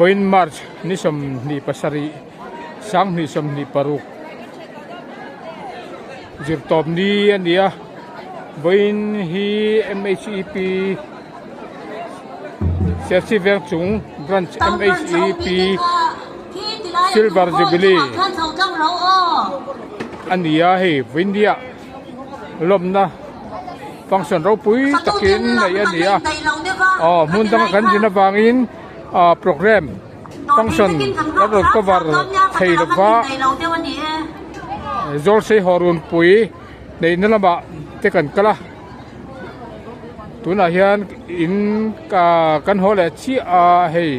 Vawiin March ni 27 2026 zirtawp ni a ni a, vawiin hi MHEP Serchhip veng chung branch MHEP Silver Jubilee a ni a hei vawiin nia lawmna function ropui takin neih a ni a aw hmun danga kan zin avangin ah programme function kan rawn cover thei lova Zawlsei haw runpui neihna lamah te kan kal a tunah hian in kan haw leh chiah a hei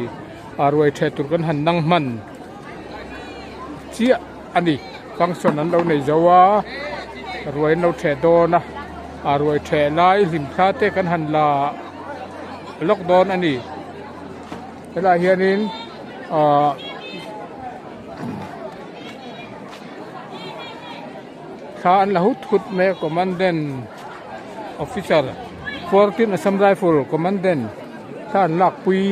a ruai ṭheh tur kan han nang hman chiah a ni function an lo nei zo a ruai an lo ṭheh dawn a a ruai ṭheh lai hlim thla te kan han la lawk dawn a ni helaiah hianin ahh thla an la hut hut mai a commandant officer 14 Assam Rifle commandant thla an lakpui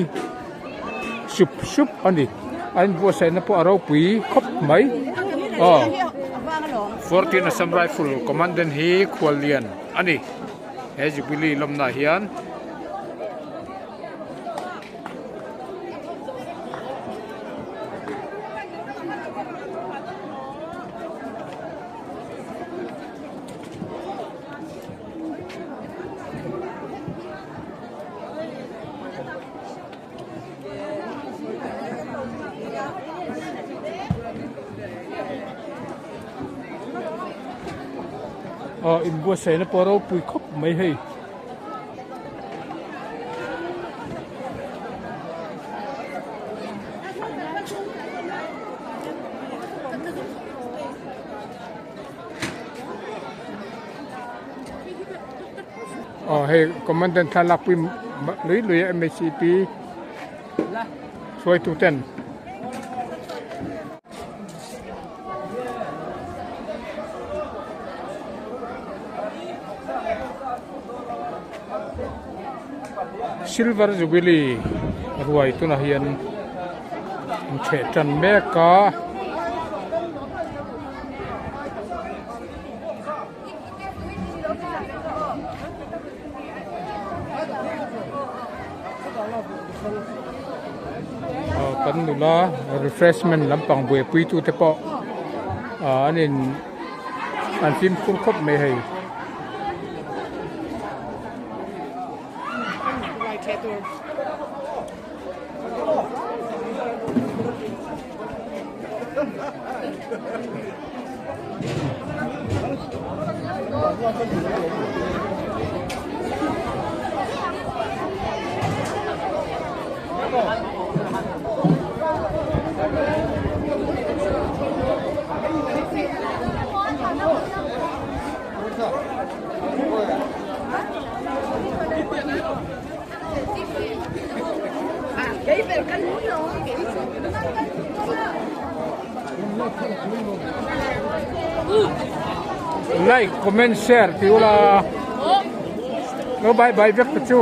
sup sup a ni a inbuatsaihna pawh a ropui khawp mai aw 14 Assam Rifle commandant hi khuallian a ni he jubilee lawmna ah hian. Aw inbuatsaihna pawh ropui khawp mai hei. Aw hei commandant thlalak pui lui lui a mhip hruaitu ten. Silver Jubilee ruai tunah hian an chheh tan mek a. Kan nula refreshment lampang buaipui tu te pawh an in an fimkhur khawp mai hei. Like comment share ti ula lo bye bye vek ta chu.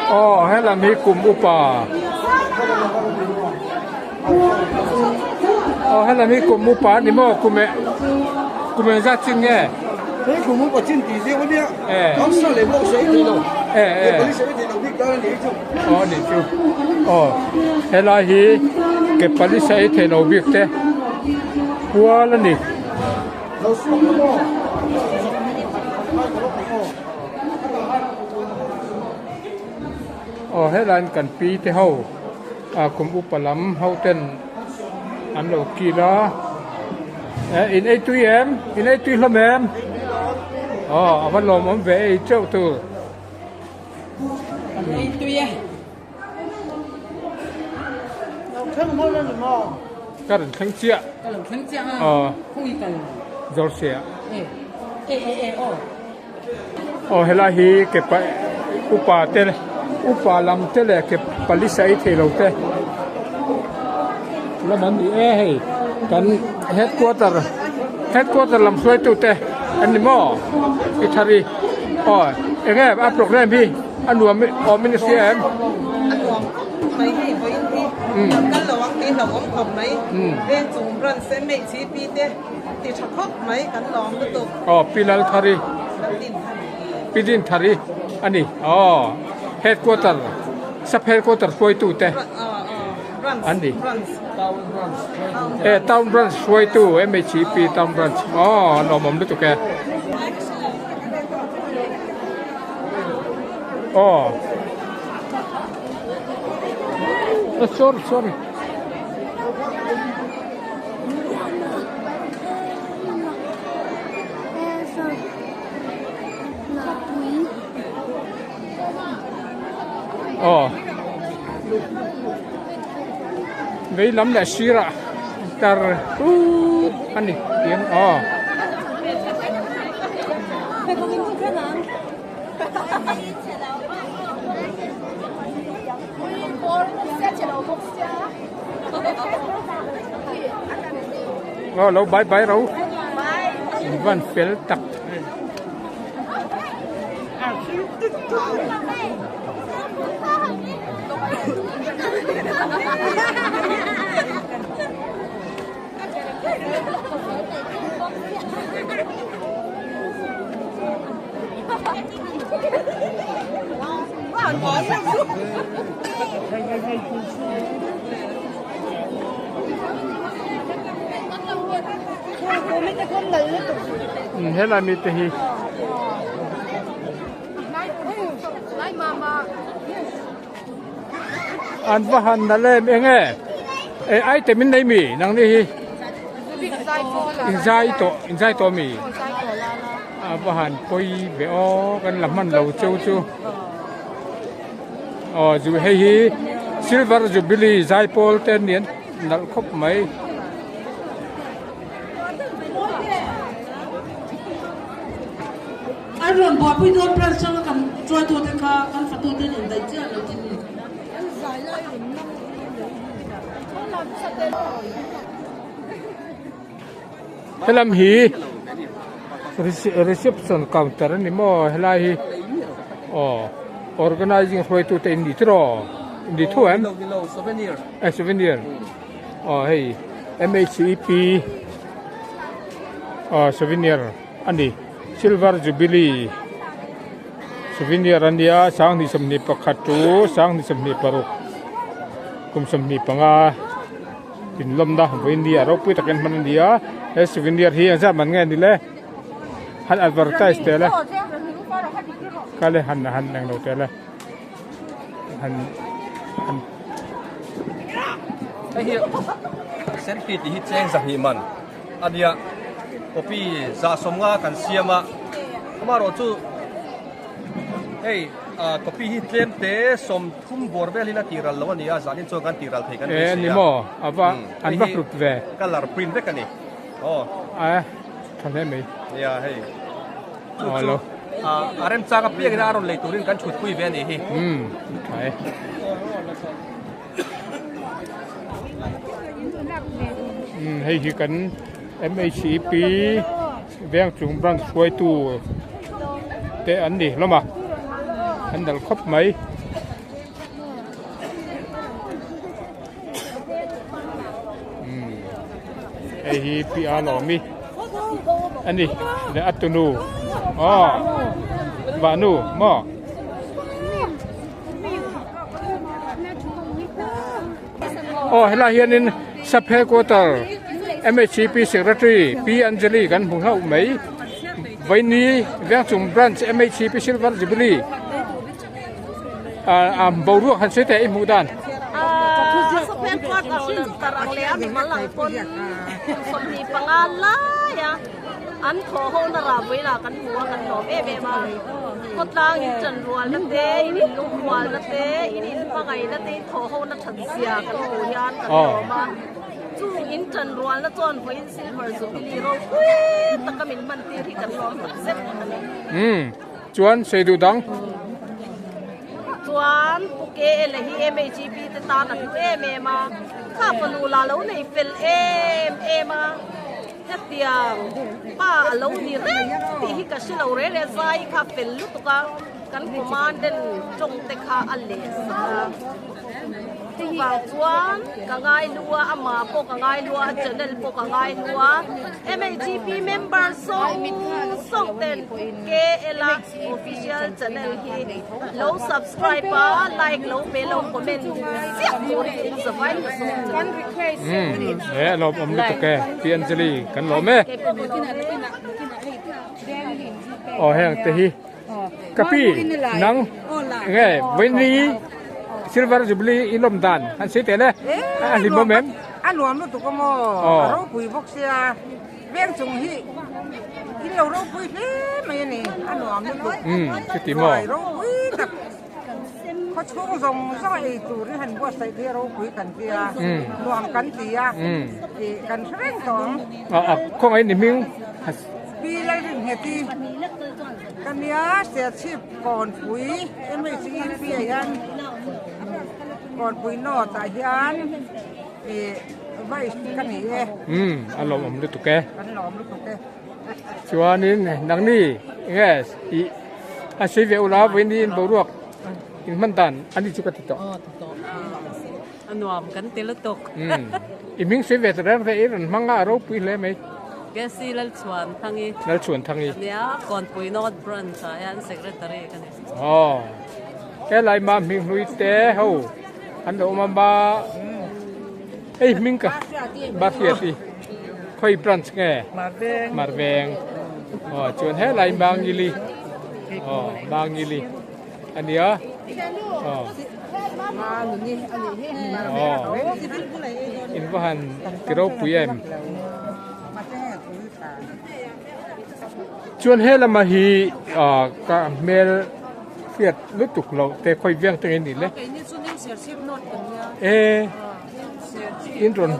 Aw helam hi kum upa. Aw helami hi kum upa a ni maw kum eh kum eng zat chin nge? Hei kum upa chin tih zia ania hausa leh pawh sawi thei lo ke pali sawi thei lo bik tan a nih hi chu. Aw a nih chu aw helai hi ke pali sawi thei lo bik te kual a ni. Aw helaiin kan pi te ho ah kum upa lam ho ten an lo kil a eh in ei tui em in ei tui hlawm em aw a va lawmawm ve ei teuh tur. Ka rawn thleng chiah. Ka lo thleng chiah a. Aw. Khawi kal. Zawrhsia. E. E e e aw. Aw helai hi ke pa upa te upa lam te leh ke pali saih thei lo te lam an ni e hei kan headquarter headquarter lam hruaitu te an ni maw i thari aw enge a program hi. A nuam awm in a hria em? A nuam khawp mai hei vawiin hi kan kal lo ang tih hlauhawm khawp mai. Veng chung branch MHCP te ti tha khawp mai kan lawm lutuk. Aw Pi Lalthari. Pi Dinthari. Pi Dinthari a ni. Aw headquarter sub headquarter hruaitu te an ni. E town branch hruaitu MHCP town branch aw a lawmawm lutuk e. Aw sorry sorry aw vei lam leh sirah tar tut a ni tiang aw. Aw lo bye bye ro in van fel tak. Helai mite hi an va han nalh em eng e eh item in nei mi nang ni hi in zai tawh in zai tawh mi a va han pawi ve aw kan la hman lo cheu chu aw zu hei hi silver jubilee zaipawl te an ni an nalh khawp mai. An rawn buaipui dawn branch changa kan tuaitute kha kan fatuten indaih chiah lo tin ni. Helam hi reception counter a ni maw helai hi aw organizing hruaitute in ni tiraw in ni thu em eh souvenir aw hei mhep aw souvenir. a ni. Silver Jubilee Souvenir a nia, 2021 chu 2026 kum 25 inlawmna vawiin a ropui takin hman a ni a, he souvenir hi engzat man nge a ni le? Han advertise teh le, kha le han han englo teh le, han han. Hei hi selfie tih hi cheng zahnih man. A nia, copy 150 kan siam a, amaherawh chu hei copy hi tlem te 30 bawr vel in a tih ral lo a ni a, zanin chuan kan tih ral thei kan beisei a. E ni maw, a va an va hlut ve. Colour print vek a ni. Aw. A tha hle mai. Nia hei. Chu chu a remchang apiang in a rawn lei turin kan chhutpui ve a nih hi. Umm tha e. Hei hi kan MHEP veng chung branch hruaitu te an ni hlawm a an dal khawp mai. Hei hi Pi A Lawmi a ni leh a tunu aw vahnu maw. Aw helai hianin sub headquarter MHCP secretary Pi Anjali kan hmu hlauh mai Vaini Vengchung branch MHCP Silver Jubilee ah boruak han sawi teh i hmuh dan. Sub headquarter chu tarang leh a mimal ang pawn 25 lai a. An thawh ho na rah vawilah kan hmu a, kan lawm em em a. Khawtlang in chanrual na te, in inlungrual na te, in inhmangaih na te, in thawh ho na that zia kan hmuh hian kan lawm a. Chung in chanrual na chuan vawiin Silver Jubilee ropui taka min hman tir hi kan lawm tak zet a ni. Umm, chuan sei duh dang. Chuan Pu KL hi MHEP te tan a hlu em em a, kha fanu la lo nei fel em em a. Hetiang pa a lo ni reng tih hi ka hre lo reng reng, zai kha fel lutuk a, kan commandant tawng te kha a leh sak a, chuvang chuan ka ngai lu a, amah pawh ka ngai lu a, a channel pawh ka ngai lu a, MHGP member sawng sawng ten KL a official channel hi lo subscribe a, like lo pe lo comment ziah turin in zavai ka sawm che u. Umm he a lawmawm lutuk e Pi Anjali kan lawm e. Aw heng te hi ka pi nang nge vawiin silver jubilee i lawm dan han sawi teh le a hlim awm em? A nuam lutuk a maw a ropui bawk sia. Veng chung hi in lo ropui hle mai a ni, a nuam lutuk. Umm chuti maw? Ruai ropui tak khaw chhung zawng zawng a ei tur hi han buatsaih te hi ropui kan ti a, nuam kan ti a, ih kan hre reng tawh ang. A a khawngaih ni hming. Pi Lalringheti ka nia Serchhip Kawnpui MHEP ah hian Kawnpui North ah hian ih Vice ka ni e. Umm a lawmawm lutuk e. Kan lawm lutuk e. Chuanin nangni nge ih a sawi ve ula vawiin in boruak in hman dan a ni chu ka ti tawh. Aw ti tawh. A nuam kan ti lutuk. Umm i hming sawi ve ta reng reng i rawn hmang a a ropui hle mai. Kesi Lalchhuan Thangi. Lalchhuan Thangi. Nia Kawnpui North Branch ah hian Secretary ka ni. Aw helai mah hming hlui te ho. An lo awm a ba hei hming ka Bahriati khawi branch nge Marveng aw chuan helai Mangili aw Mangili a nia aw aw in va han ti ropui em chuan helama hi ah ka hmel. Hriat lutuk loh te khawi veng te nge ni le? E in rawn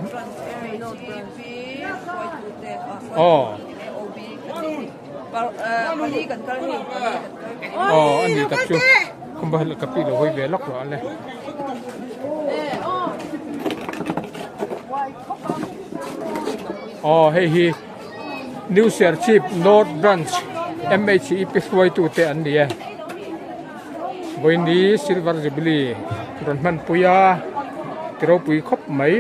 aw aw a ni tak chu khawmba ka pi lo hawi ve lawk rawh le. Aw hei hi New Serchhip North Branch MHEP hruaitute an ni e. Vawiini Silver Jubilee rawn hmanpui a ti ropui khawp mai.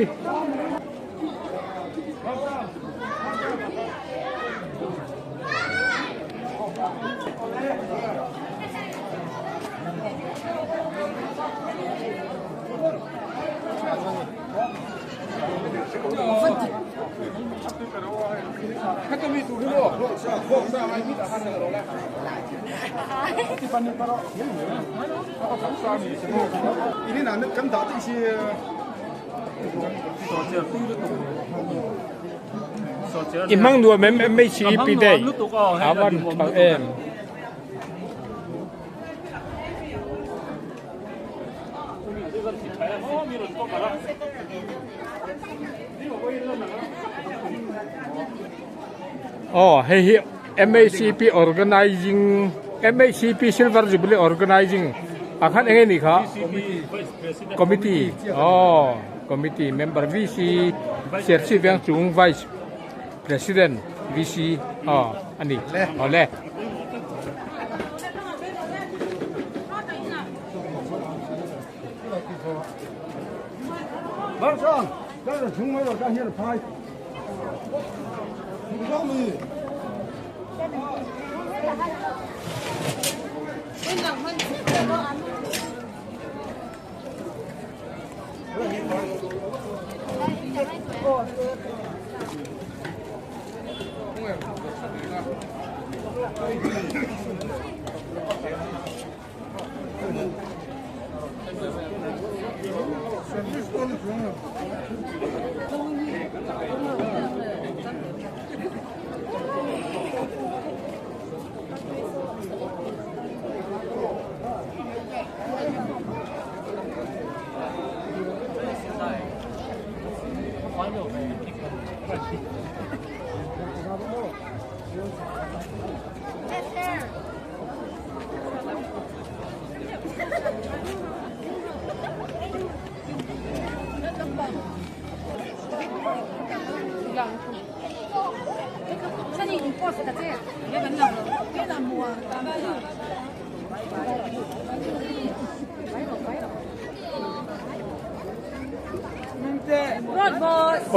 I hmang nuam em MHEP day a van tha em. Aw hei hi MHCP organizing MHCP silver jubilee organizing ah khan eng nge ni kha committee aw committee member VC Serchhip veng chung vice president VC aw a ni awle.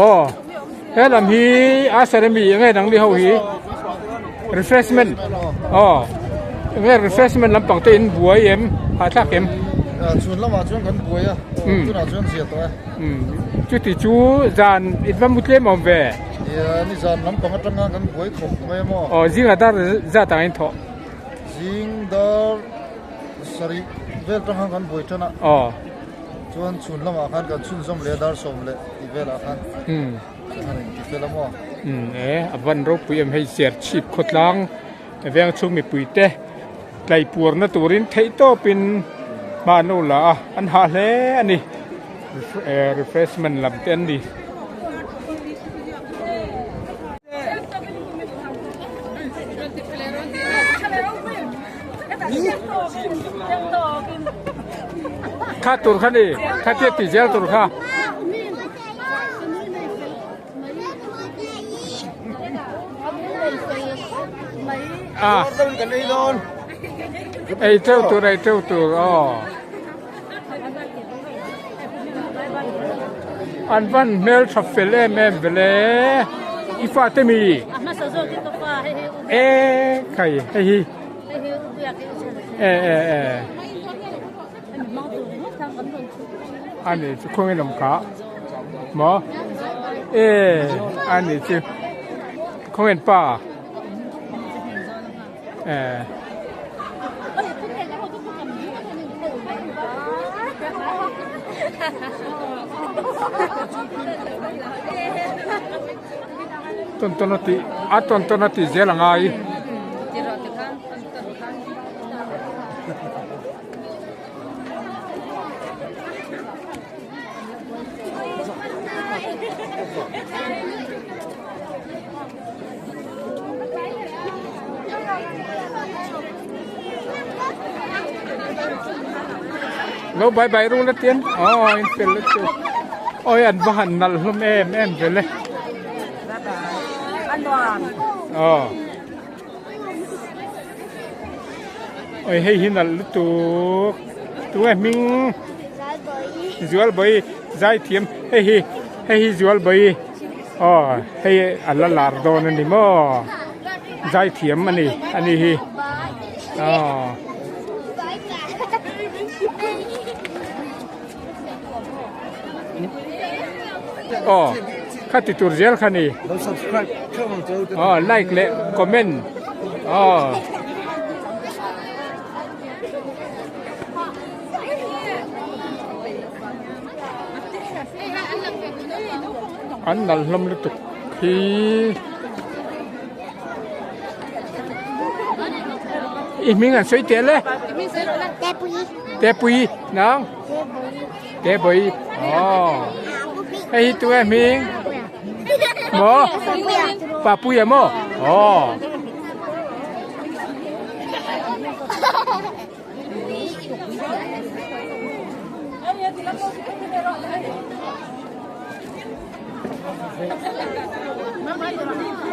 Aw he lam hi a seremi enge dang li ho hi refreshment aw enge refreshment lampang te in buai em hahthlak em chhun lamah chuan kan buai a tunah chuan zia tawh e chuti chu zan in va mu tlem awm ve Nia ni zan lampang atanga kan buai khawp mai a maw aw zingah dar zat ang in thawh zing dar sarih vel tang khan kan buai tan a aw Chuan chhun lamah khan kan chhunzawm leh a dar sawm leh tih velah khan kan han inti fel a maw? Umm e, a van ropui em hei ser chhip khawtlang veng chhung mipui te tlaipuarna turin theih tawpin hma an lo la a, an hah hle a ni refreshment lam te an ni. Kha tur kha ni kha tia ti zel tur kha. A ei teuh tur ei teuh tur aw an van hmel tha fel em em vele i fate mi e khai hei hi. E e e ani chu khawnge lawm kha maw e ani chu khawnge pa e Tawn tawn a tih a tawn tawn a tih zel a ngai. Lo bai bai rung la tian aw in fel la chu oi an va han nalh hlawm em em vel e aw oi hei hi nalh lutuk tunge hming Zualbawi zaithiam hei hi hei hi Zualbawi aw hei a la lar dawn a ni maw zaithiam a ni a ni hi aw. Aw kha ti tur zel kha ni aw like leh comment aw. An nalh hlawm lutuk hi i hming an sawi tel e Tepui nang Tepui aw hei hi tunge hming maw Papuia maw aw.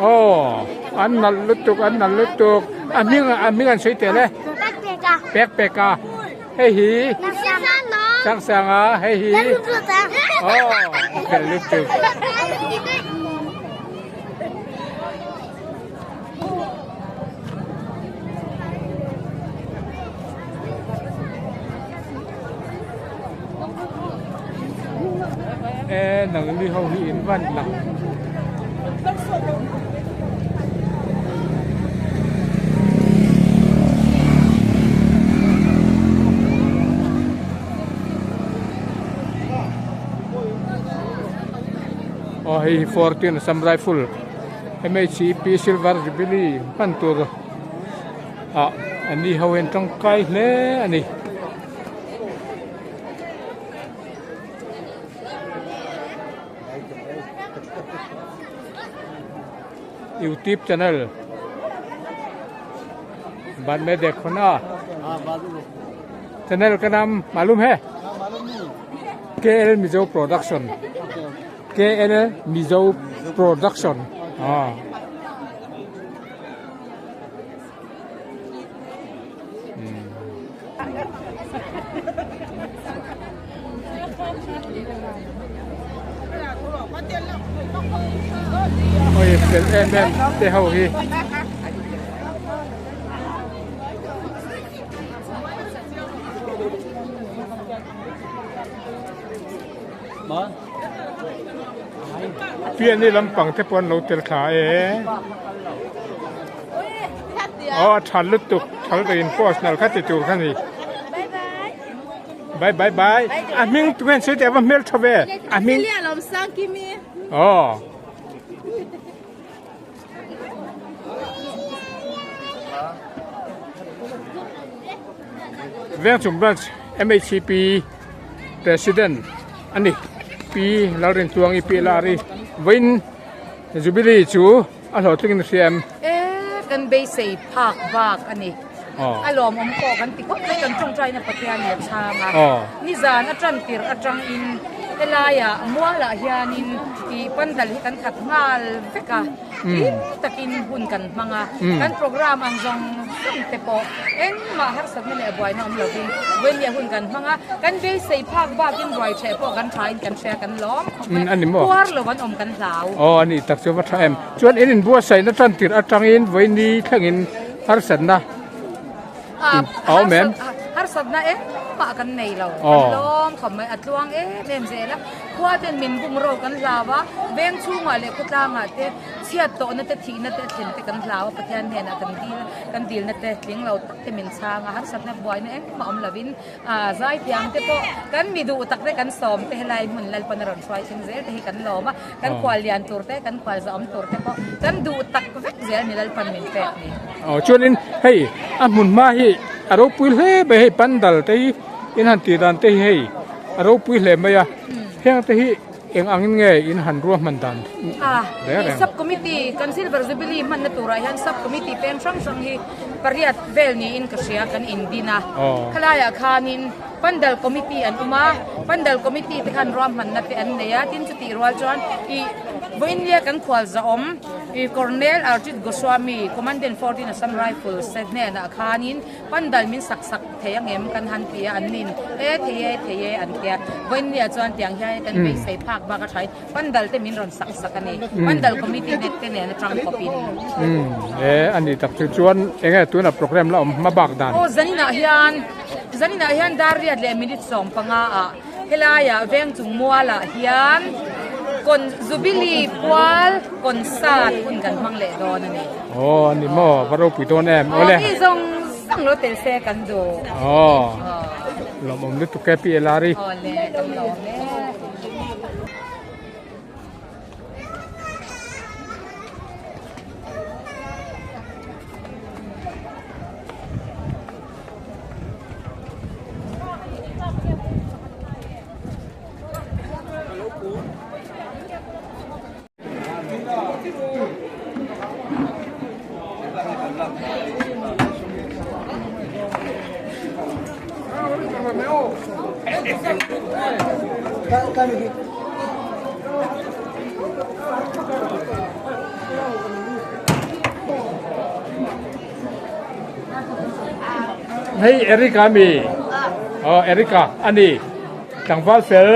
Aw an nalh lutuk an nalh lutuk a hming a hming an sawi tel e pek pek a hei hi sang sang a hei hi aw fel lutuk. E nangni ho hi in van lang. Aw hei hi 14 Assam Rifle MHCP Silver Jubilee hman tur ah an ni ho hian tangkai hle a ni. YouTube channel बाद में देखो ना channel का नाम मालूम है के L Mizo production के L Mizo production हाँ Ôi fel em em te ho hi. Pian ni lampang te pawh an lo tel thla e. Aw a tha lutuk thal takin post nal kha ti tur kha ni. Bye bye bye. A hming tu hian sawi teh a va hmel tha ve. A hming. Aw. Vengchung Branch MHCP President a ni Pi Lalrintluangi Pi Lari vawiin Jubilee chu a hlawhtling in a hria em? E kan beisei phak bak a ni. A lawmawm pawh kan ti khawp mai kan tawngtaina Pathian leh chhang a. Nizan a tan tirh atangin helaiah mualah hianin ih pandal hi kan khat nghal vek a. Hlim takin hun kan hmang a. Kan program ang zawng zawng te pawh engmah harsatna leh buaina awm lovin vawinia hun kan hmang a. Kan beisei phak bakin ruai ṭheh pawh kan ṭhain kan hria kan lawm khawp mai. Puar lo an awm kan hlau. Aw a nih tak chu va ṭha em. Chuan in inbuatsaihna tan tirh atangin vawiini thlengin harsatna a awm em? Harsatna engmah kan nei lo. Kan lawm khawp mai. A tluang em em zel a. Khua ten min bum ro kan hlau a. Veng chhungah leh khawtlangah te chhiat tawhna te thihna te a thlen te kan hlau a. Pathian hnenah kan dil kan dilna te tling lo tak te min chhang a. Harsatna buaina engmah awm lovin Zaithiam te pawh kan mi duh tak te kan sawm te helai hmun Lalpan a rawn hruai thleng zel te hi kan lawm a, kan khual lian tur te kan khual zahawm tur te pawh kan duh tak vek zel ni Lalpan min pek ni. Aw chuanin hei a hmun hma hi a ropui hle mai hei pandal te hi in han tih dan te hi hei a ropui hle mai a heng te hi Eng angin nge in han ruahman dan reng reng? Sub Committee kan Silver Jubilee hmanna turah hian Sub Committee peng hrang hrang hi pariat vel niin ka hria kan indin a. Khalaiah khanin Pandal Committee an awm a, Pandal Committee te khan ruahmanna te an nei a, tin chutih rual chuan ih vawiinnia kan khual zahawm ih Colonel Arjit Goswami, Commandant 14 Assam Rifles te hnenah khanin Pandal min sak sak thei ang em kan han ti a, an nin e thei e thei e an ti a, vawiinniah chuan tiang hian kan beisei phak bak a thain pandal te min rawn sak sak a ni, pandal committee net te nen atang kawpin. Umm e a ni tak chu chuan eng nge tuna program la awm hma bak dan? Aw zaninah hian zaninah hian dar riat leh minute 15 ah helaiah vengchung mualah hian kon Jubilee pual concert hun kan hmang leh dawn a ni. Aw a ni maw va ropui dawn em awle. Aw mi zawng zawng lo tel se kan duh. Aw lawmawm lutuk e Pi Elari. Awle kan lawm e. Hei Erica mi aw Erica a ni tlangval fel.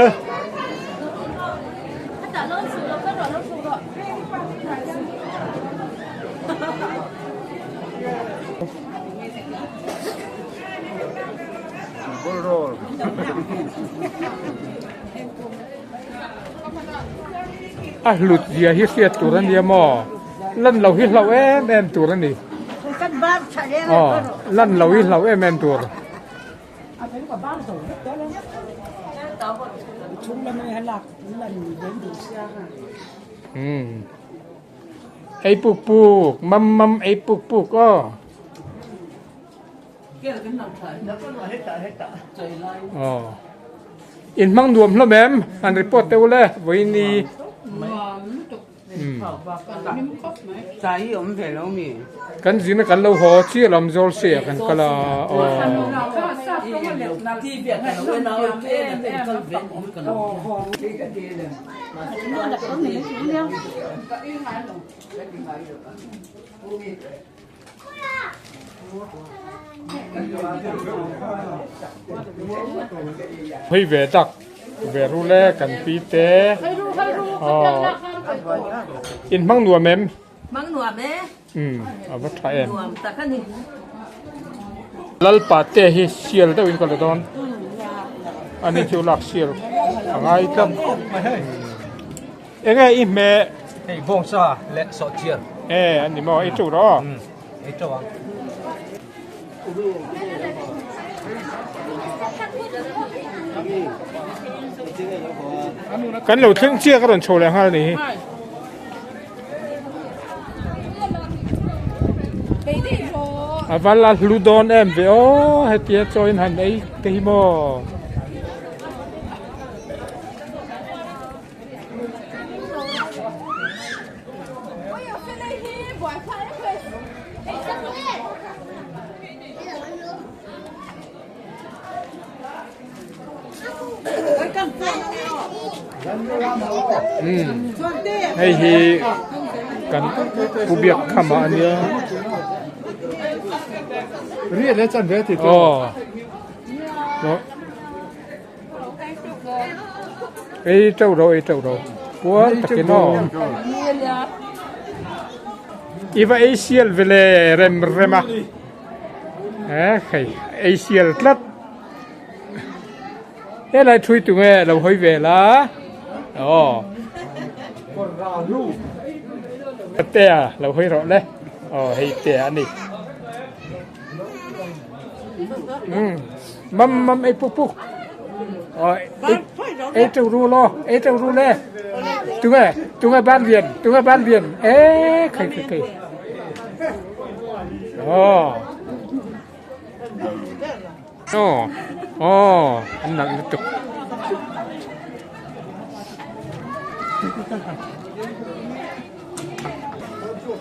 A hlut zia hi hriat tur a nia maw? Lan lo hi hlauh em em tur a ni. Aw, lan lo hi hlauh em em tur. Umm. Ei puk puk, mam mam ei puk puk aw. Aw. In hmang nuam hlawm em? Han report teh u le, vawiin i. Kan zin a kan lo haw chiah lam zawl se ah kan kal a aw. Hei ve tak ve ru le kan pi te aw in hmang nuam em? Hmang nuam e. Um a va tha em. Nuam tak a ni. Lalpa te hi sial deuh in ka la dawn. Ani chu lak sial a ngai tlat. Enge i hmeh? Hei bawngsa leh sawhchiar. E a ni maw ei teuh rawh aw. Umm ei teuh ang. Kan lo thleng chiah ka rawn chho leh nghal ni hi. A va la hlu dawn em ve aw hetia chaw in han ei te hi maw. Hei hi kan pu biak kham ah ania aw. Ei teuh ro ei teuh ro puar takin aw i va ei sial ve le rem rem a he hei ei sial tlat helai thui tu nge lo hawi ve la aw tea lo hawi rawh le aw hei tea a ni. Mam mam ei puk puk. Ei teuh ru lo, ei teuh ru le. Tunge, tunge ban lian, tunge ban lian. E khai khai khai. Oh. Oh. Oh, an nalh lutuk.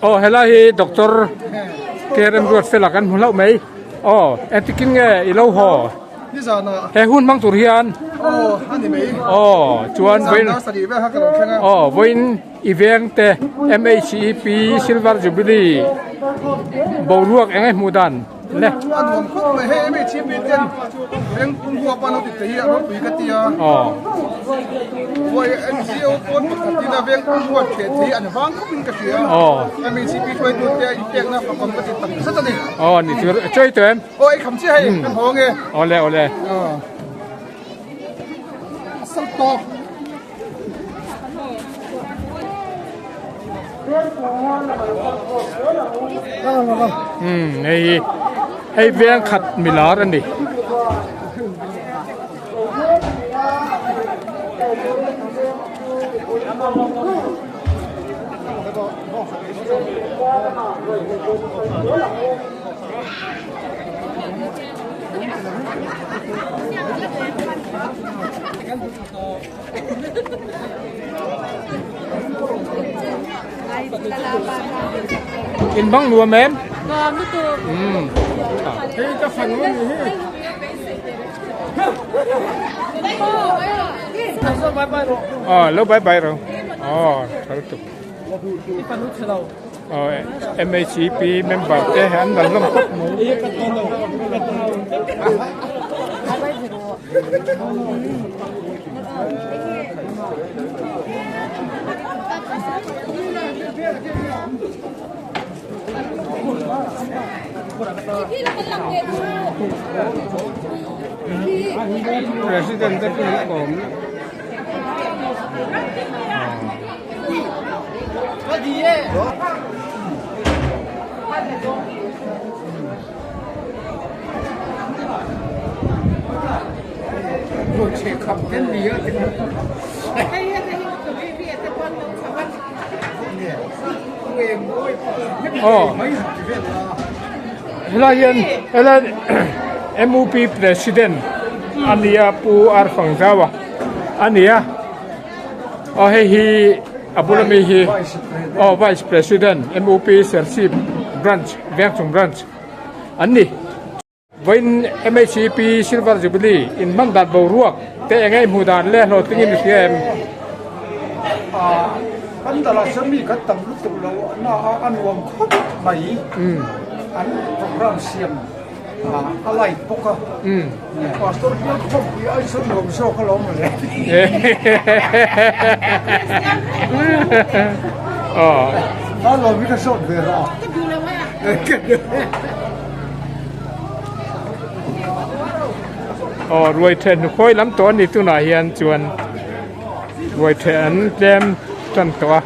Aw helai hi doctor KRM Ruatfela kan hmu hlauh mai aw engtikin nge i lo haw he hun hmang tur hian aw chuan vawiin aw vawiin i veng te MHEP Silver Jubilee boruak eng nge hmuh dan. Le. A nuam khawp mai hei emi chhip bik ten eng pum hua pa lo ti te hi a ropui ka tia. Aw. Huai NGO pawn pakhat in a veng pum huat theh thei an vang khawp in ka hria. Aw. Emi chhip bik hruai tu te in pek na fakawm ka ti tak zet a ni. Aw ni chu choi tu em. Aw ei kham chiah hei kan haw nge. Awle awle. Aw. Asal tawk. Umm hei hi hei veng khat milar a ni. In bang nuam em? Nuam lutuk. Umm. Hei ka fanu a ni hi. Aw lo bye bye ro. Aw tha lutuk. Aw MHEP member te an dal hlawm khawp mai. President te pawh hi a awm. Aw helai hian helai MUP president a nia Pu Arfangzaua a nia aw hei hi a bula mi hi aw vice president MUP Serchhip branch Vengchung branch an ni. Vawiin MHEP Silver Jubilee inhman dan boruak te eng nge hmuh dan le hlawhtling in i hria em? Kan dalah chuan mi kan tam lutuk lo na a a nuam khawp mai. An program siam a light bawk a. Pastor bial khawmpui ai chuan nuam zawk alawm mawle. A lawm hi ka zawt ve rawh a. Aw ruai theh hnukhawi lam tawh a ni tunah hian chuan ruai theh an tlem tan tawh a.